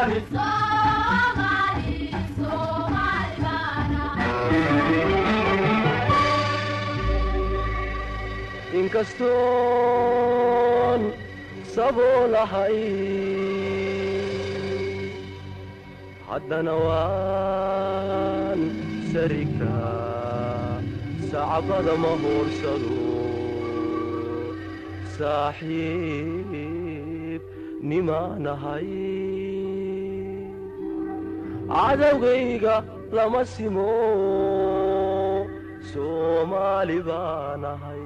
Somali, Somali, Somali baana. Inkastoon saboolahay, haddana waan sarigtaa, sacbada ma huursado, saaxiib nimaanahay, cadowgayga lama simo, Soomaali baanahay.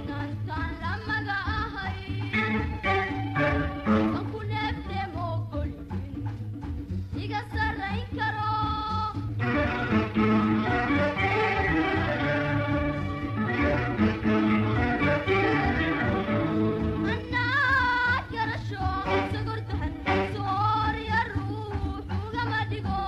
Sinantaan lamaga ahay, kan ku neefneemo golin iga sarrayn karo. Anaa garasho sogordahan soorya ruux ugama dhigo.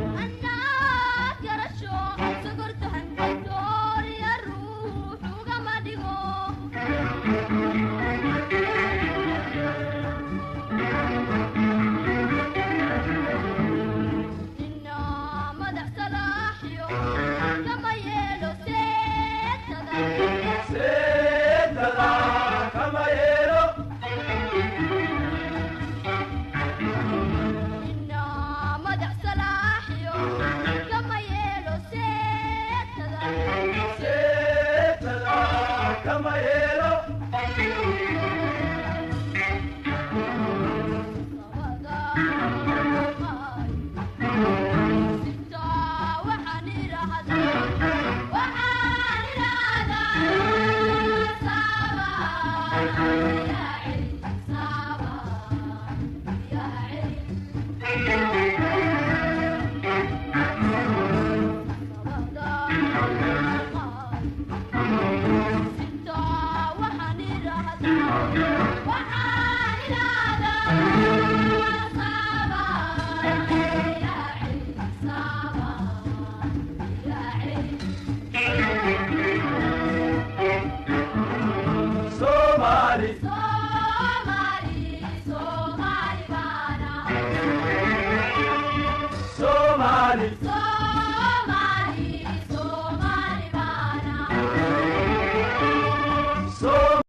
Anaa garasho sogordahan soorya ruux ugama dhigo. Nina madax salaaxyo kama yeelo seetada. Seetada kama yeelo. Nina madax salaaxyo kama yeelo seetada. Seetada kama yeelo. Sabada ay sita waxaan idhaahdaa, waxaan idhaahdaa saaba yaa celi, saaba yaa celi. Sabada ay sita waxaan idhaahdaa, waxaan idhaahdaa saaba yaa celi, saaba yaa celi. Somali, Somali, Somali baana. Somali.